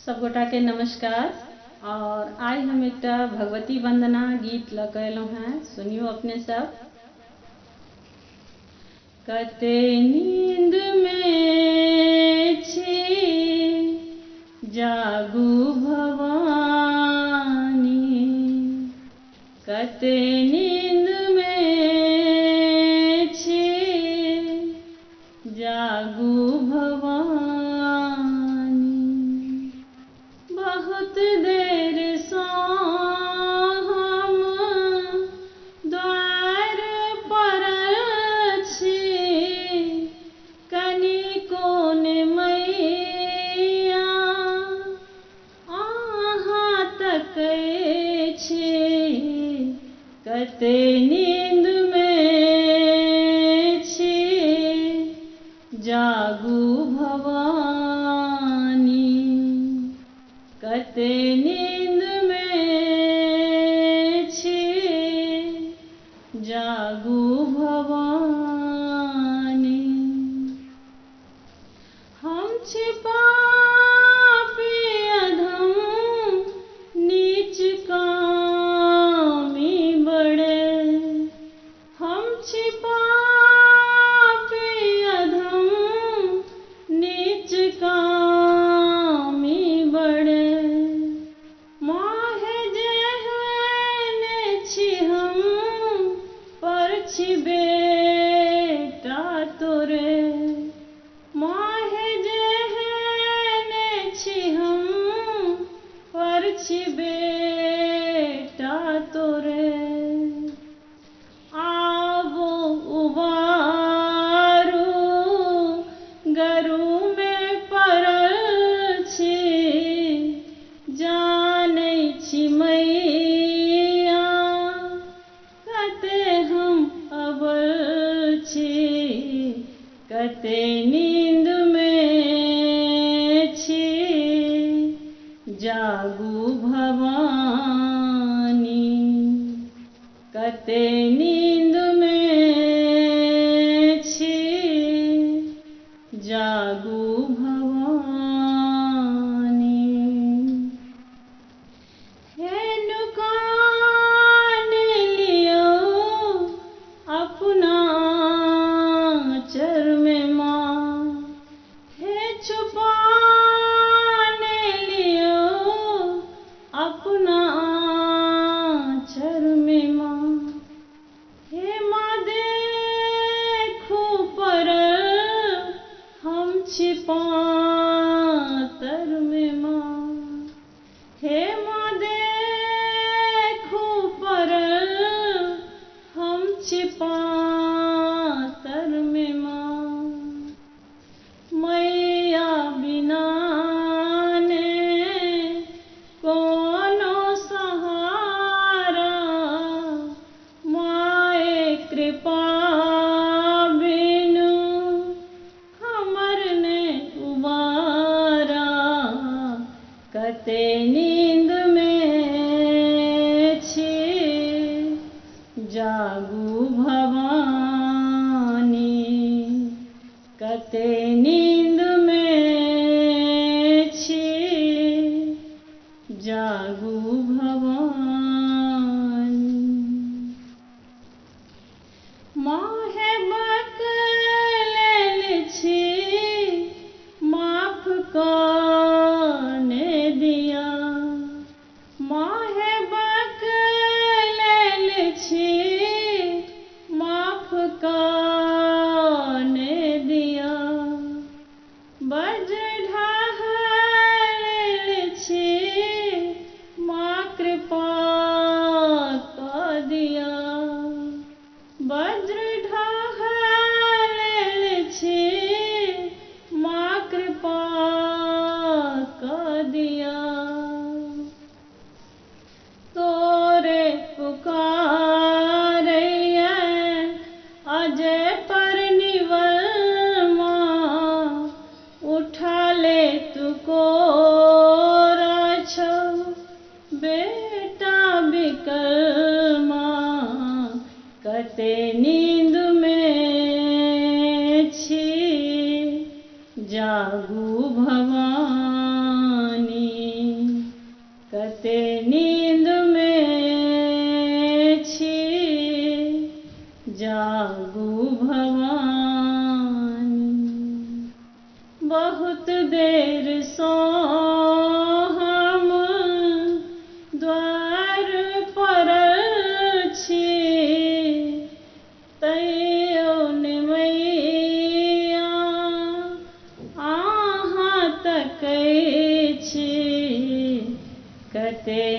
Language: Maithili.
सबगोटाके नमस्कार। और आइ हम एकटा भगवती वंदना गीत लऽ कऽ एलहुँ हेँ, सुनियौ अपने सब। कते नींद में छी जागू भवानी, कते नींद में छी जागू भवानी। बहुत देर सँ हम द्वार परल छी, कनि कोन मैया अहाँ तकै छी। कते नींद में छी जागू भवानी, कते नींद में छी जागू भवानी। हम छी पापी अधम नीच कामी बड़े, हम छी पापी अधम नीच कामी बड़े। माहे जेहने छी हम पर छी बेटा तोरे, माहे जेहने छी हम पर छी बेटा तोरे। आबो उबारू गरु में पड़ल छी, जानै छी मैया कते हम अबल छी। कते नींद में छी जागू भवानी, कते नींद में छी जागू भवानी। हे नुकान लियौ अपना आँचर में माँ, हे छुपान लियौ अपना आँचर में माँ। हे माँ देखू पड़ल हम छी पातर में माँ, हे माँ देखू पड़ल हम छी पातर में माँ। मैया बिना ने कोनो सहारा, माए कृपा बिनु हमर ने उबारा। कते नींद में छी जागू भवानी, कते नींद में छी जागू भवानी। माहे बकलेल छी माफ कने दिया, माहे बकलेल छी माफ कने दिया। बज ढहलेल छी कते